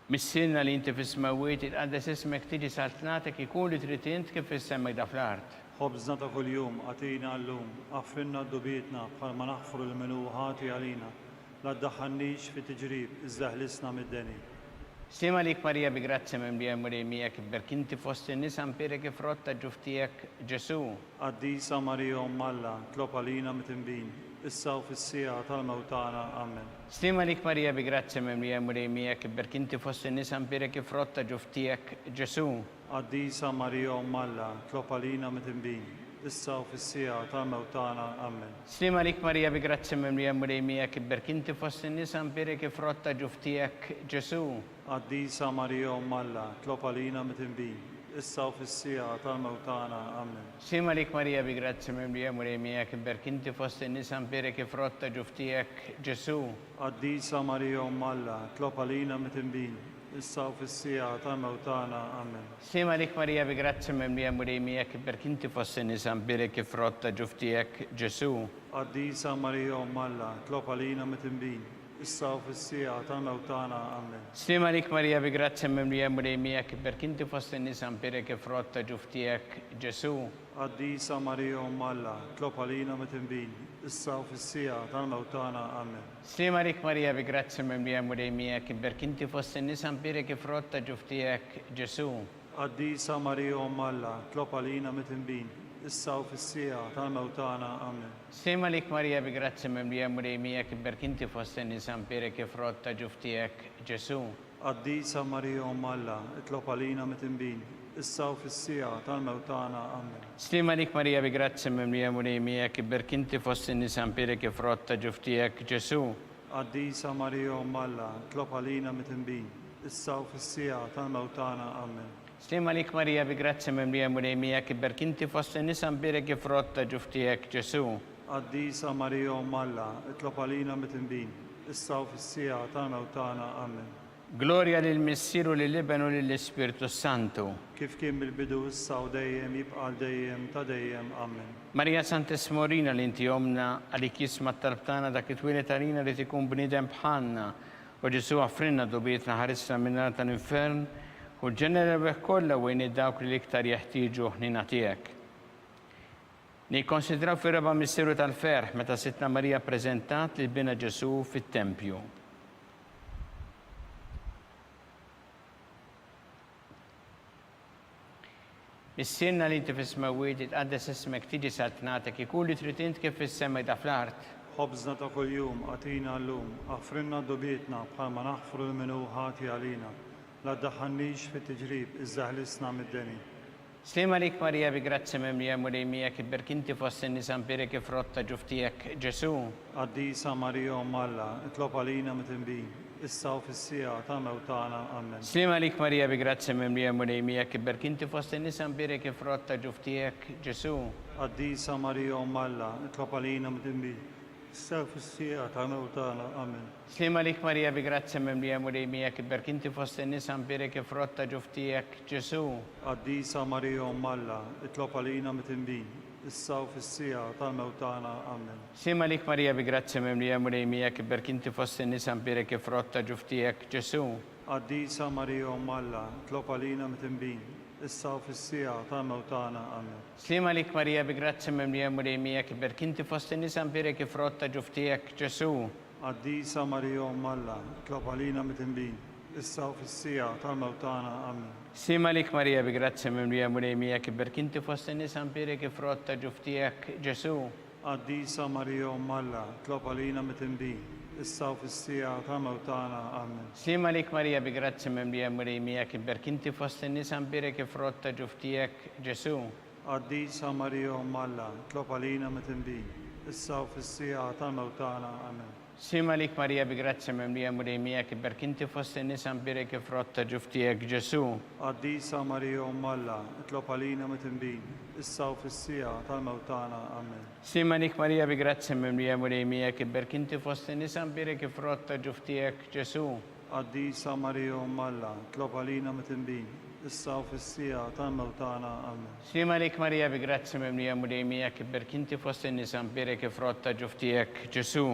Missierna li inti fis-smewwiet, jitqaddes ismek, tiġi saltnatek, ikun li trid int kif fis-sema hekk fl-art. Ħobżna ta' kuljum agħtina llum, aħfrilna dnubietna bħalma naħfru lil min hu ħati għalina. La ddaħħalnix fi tiġrib, iżda eħlisna mid-deni. Sliem għalik Marija bi grazzja mimlija l-Mulej miegħek iberk inti fost in-nisa mbierek il-frott ta' ġuf tiegħek Ġesù. Qaddisa Marija Omm Alla, tlob għalina midinbin, issa u fis-siegħa tal-mewt tagħna. Amen. Sliem għalik Marija bi grazzja mimlija l-Mulej miegħek iberk inti fost in-nisa mbierek il-frott ta' ġuf tiegħek Ġesù. Qaddisa Marija Omm Alla, tlob għalina midinbin, issa u fis-siegħa tal-mewt tagħna. Amen. Sliem għalik Marija bi grazzja mimlija l-Mulej miegħek iberk inti fost in-nisa mbierek il-frott ta' ġuf tiegħek Ġesù. Qaddisa Marija Omm Alla, tlob għalina midinbin, issa u fis-siegħa tal-mewt tagħna. Amen. Sliem għalik Marija bi grazzja mimlija l-Mulej miegħek iberk inti fost in-nisa mbierek il-frott ta' ġuf tiegħek Ġesù. Qaddisa Marija Omm Alla, tlob għalina midinbin, issa u fis-siegħa tal-mewt tagħna. Amen. Sliem għalik Marija bi grazzja mimlija Mulej miegħek iberk inti fost in-nisa mbierek il-frott ta' ġuf tiegħek Ġesù. Qaddisa Marija Omm Alla, tlob għalina midinbin, issa u fis-siegħa tal-mewt tagħna. Amen. Sliem għalik Marija bi grazzja mimlija Mulej miegħek iberk inti fost in-nisa mbierek il-frott ta' ġuf tiegħek Ġesù. Qaddisa Marija Omm Alla, tlob għalina midinbin, issa u fis-siegħa tal-mewt tagħna. Amen. Sliem għalik Marija bi grazzja mimlija Mulej miegħek, iberk inti fost in-nisa mbierek il-frott ta' ġuf tiegħek Ġesù. Qaddisa Marija Omm Alla, tlob għalina midinbin, issa u fis-siegħa tal-mewt tagħna. Amen. Sliem għalik Marija bi grazzja mimlija Mulej miegħek, iberk inti fost in-nisa mbierek il-frott ta' ġuf tiegħek Ġesù. Qaddisa Marija Omm Alla, itlob għalina midinbin, issa u fis-siegħa tal-mewt tagħna. Amen. Sliem għalik Marija bi grazzja mimlija Mulej miegħek, iberk inti fost in-nisa mbierek il-frott ta' ġuf tiegħek Ġesù. Qaddisa Marija Omm Alla, itlob għalina midinbin, issa u fis-siegħa tal-mewt tagħna. Amen. Sliem għalik Marija bi grazzja mimlija Mulej miegħek, iberk inti fost in-nisa mbierek il-frott ta' ġuf tiegħek Ġesù. Qaddisa Marija Omm Alla, itlob għalina midinbin, issa u fis-siegħa tal-mewt tagħna. Amen. Glorja lill-Missier u lill-Iben u lill-Ispirtu s-Santu. Kif kien mill-bidu issa u dejjem jibqa' għal dejjem ta' dejjem. Amen. Marija Santissima urina li inti Ommna, għalik jisma' t-talb tagħna dak li twieled għalina ried ikun bniedem bħalna. O Ġesù aħfrilna dnubietna ħarisna min-nar tal-infern u l-ġenna l-erwieħ kollha u għin dawk li l-iktar jeħtieġu ħniena tiegħek. Nikkonsidraw fir-raba' misteru tal-ferħ meta Sidtna Marija ppreżentat lil Binha Ġesù fit-tempju. Missierna li inti fis-smewwiet, jitqaddes ismek, tiġi saltnatek, ikun li trid int kif fis-sema jda fl-art. Ħobżna ta' kuljum agħtina llum, aħfrilna dnubietna bħalma naħfru lil min hu ħati għalina. La ddaħħalnix fit-tiġrib iżda ħlisna mid-deni. Sliem għalik Marija bi grazzja mimlija Mulej miegħek iberk inti fost in-nisa mbierek il-frott ta' ġuf tiegħek Ġesù. Qaddisa Marija Omm Alla, itlob għalina midinbin, issa u fis-siegħa tal-mewt tagħna. Amen. Sliem għalik Marija bi grazzja mimlija Mulej miegħek iberk inti fost in-nisa mbierek il-frott ta' ġuf tiegħek Ġesù. Qaddisa Marija Omm Alla, itlob għalina midinbin, issa u fis-siegħa tal-mewt tagħna. Amen. Sliem għalik Marija bi grazzja mimlija Mulej miegħek iberk inti fost in-nisa mbierek il-frott ta' ġuf tiegħek Ġesù. Qaddisa Marija Omm Alla, itlob għalina midinbin, issa u fis-siegħa tal-mewt tagħna. Amen. Sliem għalik Marija bi grazzja mimlija Mulej miegħek iberk inti fost in-nisa mbierek il-frott ta' ġuf tiegħek Ġesù. Qaddisa Marija Omm Alla, itlob għalina midinbin, issa u fis-siegħa tal-mewt tagħna. Amen. Sliem għalik Marija bi grazzja mimlija Mulej miegħek iberk inti fost in-nisa mbierek il-frott ta' ġuf tiegħek Ġesù. Qaddisa Marija Omm Alla, itlob għalina midinbin, issa u fis-siegħa tal-mewt tagħna. Amen. Sliem għalik Marija bi grazzja mimlija Mulej miegħek iberk inti fost in-nisa mbierek il-frott ta' ġuf tiegħek Ġesù. Qaddisa Marija Omm Alla, itlob għalina midinbin, issa u fis-siegħa tal-mewt tagħna. Amen. Sliem għalik Marija bi grazzja mimlija Mulej miegħek iberk inti fost in-nisa mbierek il-frott ta' ġuf tiegħek Ġesù. Qaddisa Marija Omm Alla, itlob għalina midinbin, issa u fis-siegħa tal-mewt tagħna. Amen. Sliem għalik Marija bi grazzja mimlija Mulej miegħek iberk inti fost in-nisa mbierek il-frott ta' ġuf tiegħek Ġesù. Qaddisa Marija Omm Alla, itlob għalina midinbin, issa u fis-siegħa tal-mewt tagħna. Amen. Sliem għalik Marija bi grazzja mimlija Mulej miegħek iberk inti fost in-nisa mbierek il-frott ta' ġuf tiegħek Ġesù. Qaddisa Marija Omm Alla, itlob għalina midinbin, issa u fis-siegħa tal-mewt tagħna. Amen. Sliem għalik Marija bi grazzja mimlija Mulej miegħek iberk inti fost in-nisa mbierek il-frott ta' ġuf tiegħek Ġesù.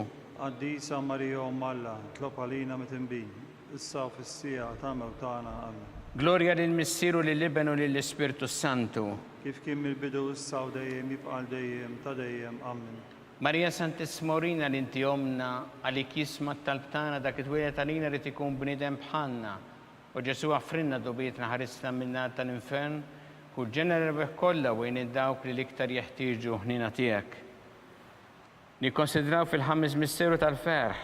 Qaddisa Marija Omm Alla, itlob għalina midinbin, issa u fis-siegħa tal-mewt tagħna. Amen. Glorja lill-Missier u lill-Iben u lill-Ispirtu s-Santu. Kif kien mill-bidu issa u dejjem jibqa' għal dejjem ta' dejjem. Amen. Marija Santissima urina li inti Ommna, għalik jisma' t-talb tagħna dak li twieled għalina ried ikun bniedem bħalna. O Ġesù aħfrilna dnubietna ħarisna min-nar tal-infern, ħu l-ġenna l-erwieħ kollha u għin 'il dawk li l-iktar jeħtieġu ħniena tiegħek. Nikkonsidraw fil-ħames misteru tal-ferħ,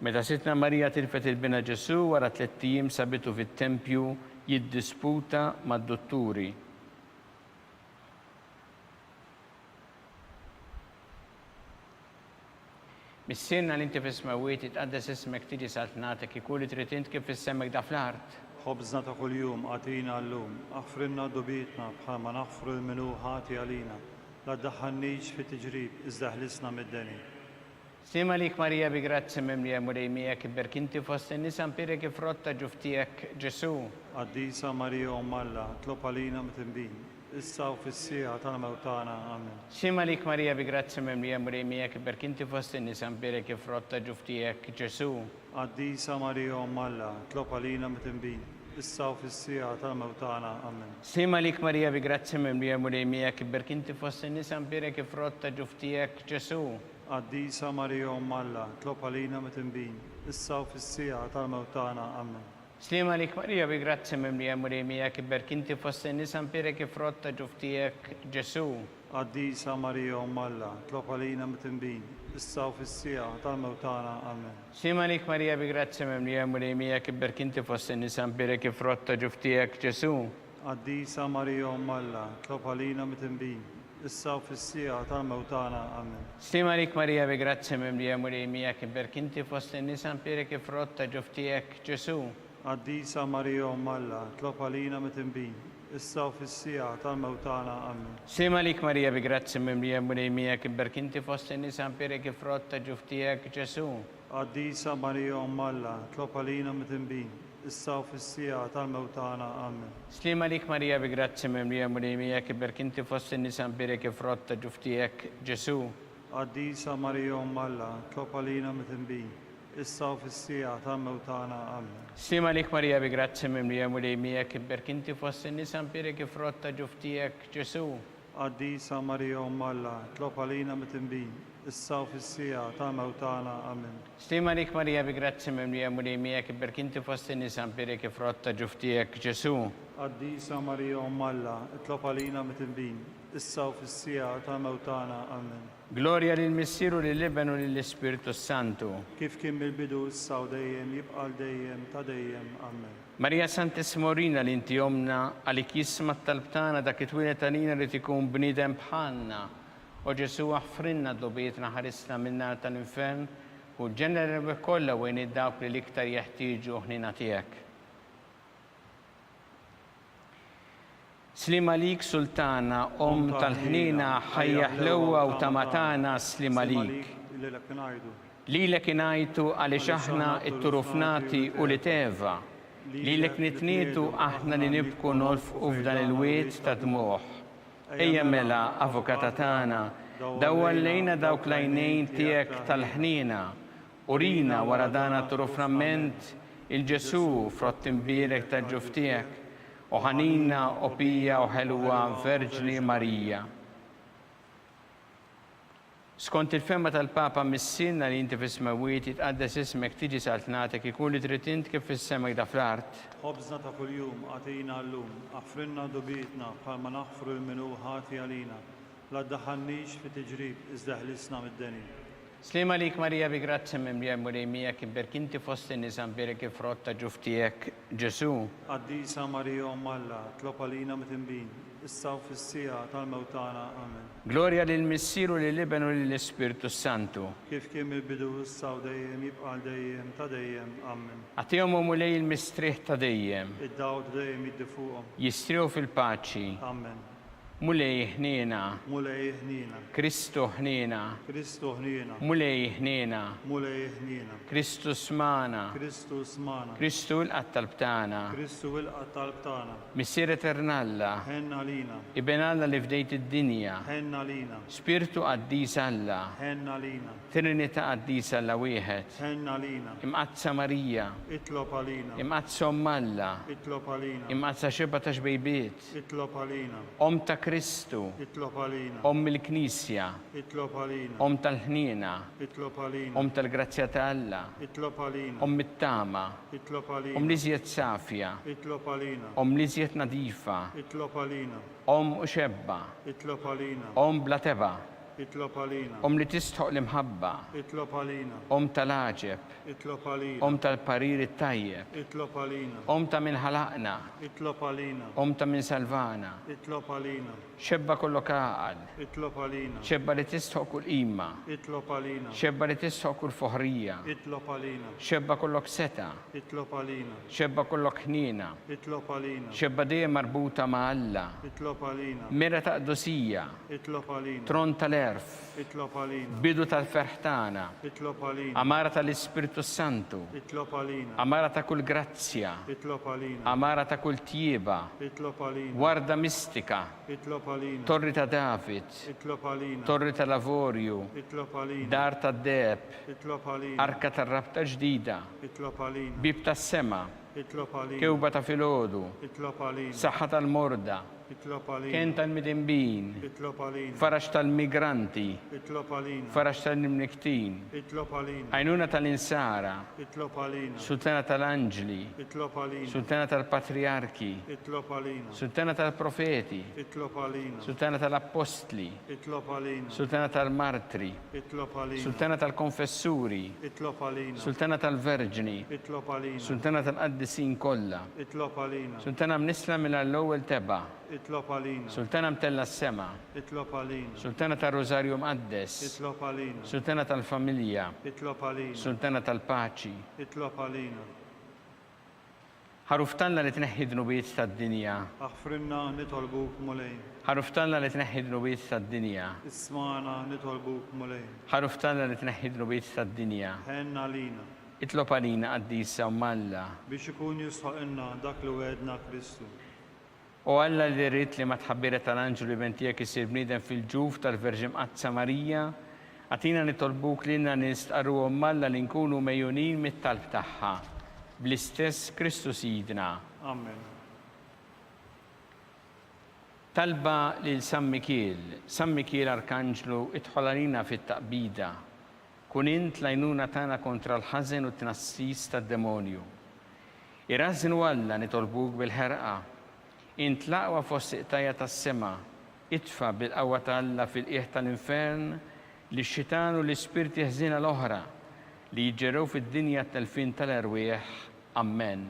meta Sidtna Marija tilfet 'il Binha Ġesù wara tlett ijiem sabitu fit-tempju jiddisputa mad-dutturi. Missierna li inti fis-smewwiet, jitqaddes ismek, tiġi saltnatek, ikun li trid int kif fis-sema hekk fl-art. Ħobżna ta' kuljum agħtina llum, aħfrilna dnubietna bħalma naħfru lil min hu ħati għalina, la ddaħħalnix fi tiġrib iżda eħlisna mid-deni. Sliem għalik Marija bi grazzja mimlija Mulej miegħek iberk inti fost in-nisa mpierek il-frott ta' ġuf tiegħek Ġesù. Qaddisa Marija Omm Alla, tlob għalina mitnbin, issa u fis-siegħa tal-mewt tagħna. Amen. Sliem għalik Marija bi grazzja mimlija Mulej miegħek iberk inti fost in-nisa mbierek il-frott ta' ġuf tiegħek Ġesù. Qaddisa Marija Omm Alla, tlob għalina mitnbin, issa u fis-siegħa tal-mewt tagħna. Amen. Sliem għalik Marija bi grazzja mimlija Mulej miegħek iberk inti fost in-nisa mbierek il-frott ta' ġuf tiegħek Ġesù. Qaddisa Marija Omm Alla, tlob għalina mitnbin, issa u fis-siegħa tal-mewt tagħna. Amen. Sliem għalik Marija bi grazzja mimlija Mulej miegħek iberk inti fost in-nisa mpierek il-frott ta' ġuf tiegħek Ġesù. Qaddisa Marija Omm Alla, tlob għalina mitnbin, issa u fis-siegħa tal-mewt tagħna. Amen. Sliem għalik Marija bi grazzja mimlija Mulej miegħek iberk inti fost in-nisa mpierek il-frott ta' ġuf tiegħek Ġesù. Qaddisa Marija Omm Alla, tlob għalina mitnbin, issa u fis-siegħa tal-mewt tagħna. Amen. Sliem għalik Marija bi grazzja mimlija Mulej miegħek iberk inti fost in-nisa mpierek il-frott ta' ġuf tiegħek Ġesù. Qaddisa Marija Omm Alla, tlob għalina mitnbin, issa u fis-siegħa tal-mewt tagħna. Amen. Sliem għalik Marija bi grazzja mimlija Mulej miegħek iberk inti fost in-nisa mpierek il-frott ta' ġuf tiegħek Ġesù. Qaddisa Marija Omm Alla, tlob għalina mitnbin, issa u fis-siegħa tal-mewt tagħna. Amen. Sliem għalik Marija bi grazzja mimlija Mulej miegħek iberk inti fost in-nisa mpierek il-frott ta' ġuf tiegħek Ġesù. Qaddisa Marija Omm Alla, tlob għalina mitnbin, issa u fis-siegħa tal-mewt tagħna. Amen. Sliem għalik Marija bi grazzja mimlija Mulej miegħek iberk inti fost in-nisa mpierek il-frott ta' ġuf tiegħek Ġesù. Qaddisa Marija Omm Alla, tlob għalina mitnbin, issa u fis-siegħa tal-mewt tagħna. Amen. Sliem għalik Marija bi grazzja mimlija Mulej miegħek iberk inti fost in-nisa mpierek il-frott ta' ġuf tiegħek Ġesù. Qaddisa Marija Omm Alla, itlob għalina mitnbin, issa u fis-siegħa tal-mewt tagħna. Amen. Glorja lill-Missier u lill-Iben u lill-Ispirtu s-Santu. Kif kien mill-bidu, issa u dejjem, jibqa' għal dejjem ta' dejjem. Amen. Marija Santissima urina li inti Ommna, għalik jisma' t-talb tagħna dak li twieled għalina ried ikun bniedem bħalna. O Ġesù aħfrilna dnubietna ħarisna min-nar tal-infern, ħu l-ġenna l-erwieħ kollha u għin 'il dawk li l-iktar jeħtieġu ħniena tiegħek. Sliem għalik Sultana, Omm tal-ħniena, ħajja ħlewwa u tama tagħna, sliem għalik. Lilek ingħajtu għaliex aħna t-turufnati ulied Eva. Lilek nitniedu aħna li nibku nolfqu f'dan il-wied ta' dmugħ. Ejja mela, Avukata tagħna, dawwar lejna dawk l-għajnejn tiegħek tal-ħniena Urina wara dan għat-turuframment 'il Ġesù, frott imbierek tal-ġuf tiegħek, o ħanina, o pija, o ħelwa Verġni Marija. Skont il-fehma tal-Papa Missierna li inti fis-smewwiet, jitqaddes ismek, tiġi saltnatek, ikun li trid int kif fis-sema hekk fl-art. Ħobżna ta' kuljum agħtina llum, aħfrilna dnubietna bħalma naħfru lil min hu ħati għalina, La ddaħħalnix fi tiġrib iżda eħlisna mid-deni. Sliem għalik Marija bi grazzja mimlija l-Mulej miegħek imbierk inti fost in-nisa mbierek il-frott ta' ġuf tiegħek Ġesù. Qaddisa Marija Omm Alla, tlob għalina midinbin, issa u fis-siegħa tal-mewt tagħna. Amen. Glorja lill-Missier u lill-Iben u lill-Ispirtu s-Santu. Kif kien mill-bidu, issa u dejjem, jibqa' għal dejjem ta' dejjem. Amen. Agħtihom o Mulej il-mistrieħ ta' dejjem. Id-dawl ta' dejjem jiddi fuqhom. Jistrieħu fil-paċi. Amen. Mulej ħniena. Mulej ħniena. Kristu ħniena. Kristu ħniena. Mulej ħniena. Mulej ħniena. Kristu smagħna. Kristu smagħna. Kristu ilqa' t-talb tagħna. Kristu ilqa' t-talb tagħna. Missier Etern Alla. Ħenn għalina. Iben Alla li fdejt id-dinja. Ħenn għalina. Spirtu Qaddis Alla. Ħenn għalina. Trinità Qaddisa Alla Wieħed. Ħenn għalina. Imqaddsa Marija. Itlob għalina. Imqaddsa Omm Alla. Itlob għalina. Imqaddsa Xebgħa ta' Xbejbiet. Itlob għalina. Omm ta' Kristu. Kristu. Itlob għalina. Omm il-Knisja. Itlob għalina. Omm tal-ħniena. Itlob għalina. Omm tal-grazzja ta' Alla. Itlob għalina. Omm it-tama. Itlob għalina. Omm l-iżjed safja. Itlob għalina. Omm l-iżjed nadifa. Itlob għalina. Omm u xebba. Itlob għalina. Omm bla tebgħa. Itlob għalina. Omm li tistħoqq l-imħabba. Itlob għalina. Omm tal-għaġeb. Itlob għalina. Omm tal-parir it-tajjeb. Itlob għalina. Omm ta' min ħalaqna. Itlob għalina. Omm ta' min salvana. Itlob għalina. Xebba kollok għaqal. Itlob għalina. Xebba li tistħoqq kull qima. Itlob għalina. Xebba li tistħoqq kull foħrija. Itlob għalina. Xebba kollok setgħa. Itlob għalina. Xebba kollok ħniena. Itlob għalina. Xebba dejjem marbuta ma' Alla. Itlob għalina. Mera ta' qdusija. Itlob għalina. Tron tal-għerf. Itlob għalina. Bidu tal-ferħ tagħna. Itlob għalina. Għamara tal-Ispirtu s-Santu. Itlob għalina. Għamara ta' kull grazzja. Itlob għalina. Għamara ta' kull tjieba. Itlob għalina. Warda mistika. Itlob għalina. Torri ta' David. Itlob għalina. Torri tal-avorju. Itlob għalina. Dar tad-deheb. Itlob għalina. Arka tar-rabta ġdida. Itlob għalina. Bieb tas-sema. Itlob għalina. Kewba ta' filgħodu. Itlob għalina. Saħħa tal-morda. Itlob għalina. Kenn tal-midinbin. Itlob għalina. Faraġ tal-migranti. Itlob għalina. Faraġ tal-imnikktin. Itlob għalina. Għajnuna tal-insara. Itlob għalina. Sultana tal-anġli. Itlob għalina. Sultana tal-patrijarki. Itlob għalina. Sultana tal-profeti. Itlob għalina. Sultana tal-appostli. Itlob għalina. Sultana tal-martri. Itlob għalina. Sultana tal-konfessuri. Itlob għalina. Sultana tal-verġni. Itlob għalina. Sultana tal-qaddisin kollha. Itlob għalina. Sultana mnissla mingħajr l-ewwel tebgħa. Itlob għalina. Sultana mtellgħa s-sema. Itlob għalina. Sultana tar-Rużarju Mqaddes. Itlob għalina. Sultana tal-familja. Itlob għalina. Sultana tal-paċi. Itlob għalina. Ħaruf t'Alla li tneħħi d-dnubiet tad-dinja. Aħfrilna nitolbuk Mulej. Ħaruf t'Alla li tneħħi d-dnubiet tad-dinja. Ismagħna nitolbuk Mulej. Ħaruf t'Alla li tneħħi d-dnubiet tad-dinja. Ħenn għalina. Itlob għalina qaddisa Omm Alla. Biex ikun jistħoqilna dak li wegħedna Kristu. O Alla li ridt li mat-tħabbira tal-anġlu l-Iben tiegħek isir bniedem fil-ġuf tal-Verġni Mqaddsa Marija, agħtina nitolbuk lilna li nistqarru Omm Alla li nkunu megħjunin mit-talb tagħha. Bl-istess Kristu Sidna. Amen. Talba lil San Mikiel, San Mikiel Arkanġlu, idħol għalina fit-taqbida. Kun int l-għajnuna tagħna kontra l-ħażen u t-tnassis tad-demonju. Irażżnu Alla nitolbuk bil-ħerqa. Int l-aqwa fost iqtajja' tas-sema, itfa' bil-qawwa ta' Alla fil-qiegħ tal-infern lix-xitan u l-ispirti ħżiena l-oħra li jiġġerrew fid-dinja t-telfien tal-erwieħ. Ammen.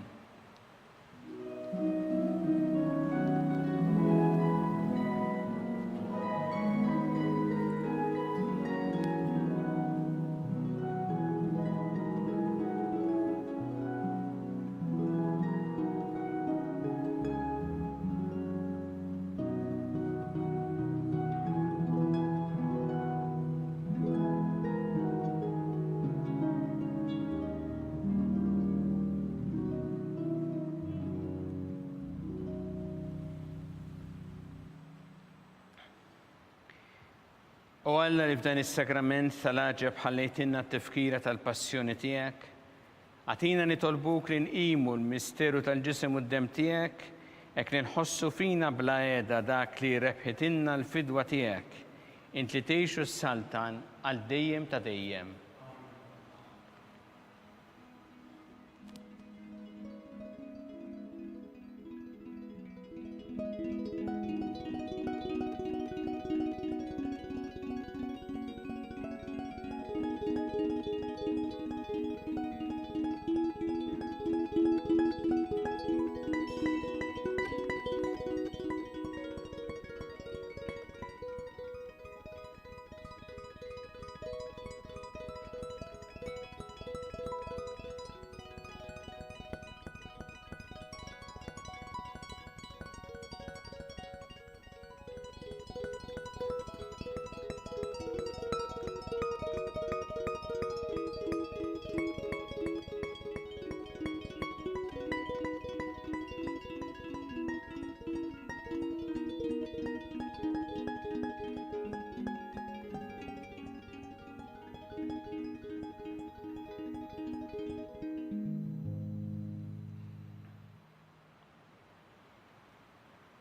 O Alla li f'dan is-sagrament tal-għaġeb ħallejtilna t-tifkira tal-passjoni tiegħek, agħtina nitolbuk li nqimu l-misteru tal-ġisem u d-demm tiegħek hekk li nħossu fina bla qiegħda dak li rebħitilna l-fidwa tiegħek, int li tgħix u ssaltan għal dejjem ta' dejjem.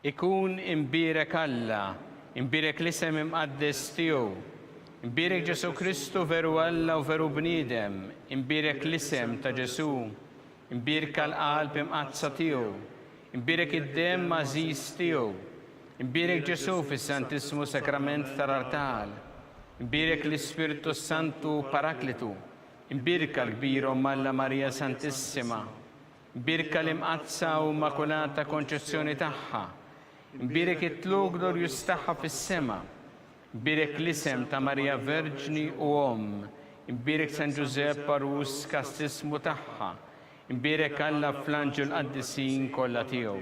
Ikun imbierek Alla, imbierek l-isem imqaddes tiegħu. Imbierek Ġesù Kristu veru Alla u veru bniedem, imbierek l-isem ta' Ġesù, imbierka l-qalb imqaddsa tiegħu, imbierek id-demm għażiż tiegħu. Imbierek Ġesù fis-Santissmu Sagrament tal-Artal. Imbierek l-Ispirtu s-Santu Paraklitu. Imbierka l-kbira Omm Alla Marija Santissima. Imbierka l-Imqaddsa u Immakulata Konċezzjoni tagħha. Imbierek it-tlugħ glorjuż tagħha fis-sema. Imbierek l-isem ta' Marija Verġni u Omm. Imbierek San Ġużepp għarus kastissmu tagħha. Imbierek Alla fl-anġli u l-qaddisin kollha tiegħu.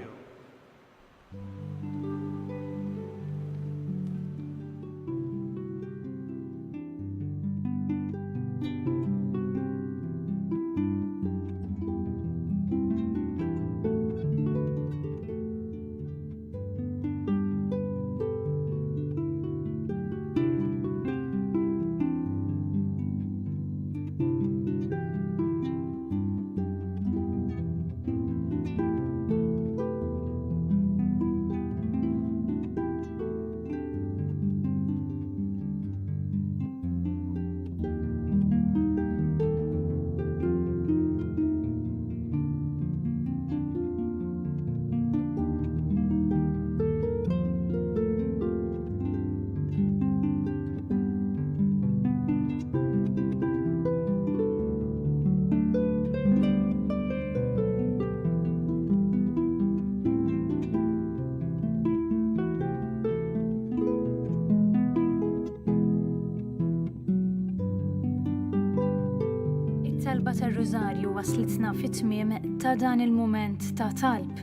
It-talba tar-Rużarju waslitna fit-tmiem ta' dan il-mument ta' talb.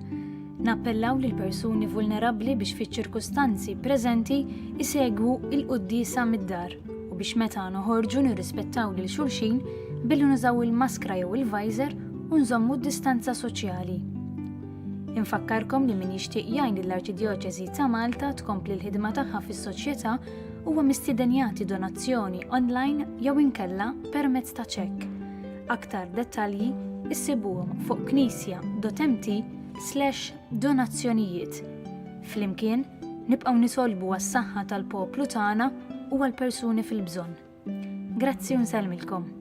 Nappellaw lil persuni vulnerabbli biex fiċ-ċirkustanzi preżenti isegwu il-quddiesa mid-dar u biex meta noħorġu nirrispettaw lil xulxin billi nużaw il-maskra jew il-visor u nżommu d-distanza soċjali. Infakkarkom li min jixtieq jgħin lill-Arċidjoċesi ta' Malta tkompli l-ħidma tagħha fis-soċjetà huwa mistieden jagħti donazzjoni online jew inkella permezz ta' ċekk. Aktar dettalji issibuhom fuq knisja.mt slash donazzjonijiet. Flimkien, nibqgħu nitolbu għas-saħħa tal-poplu tagħna u għall-persuni fil-bżonn. Grazzi u nsellmilkom.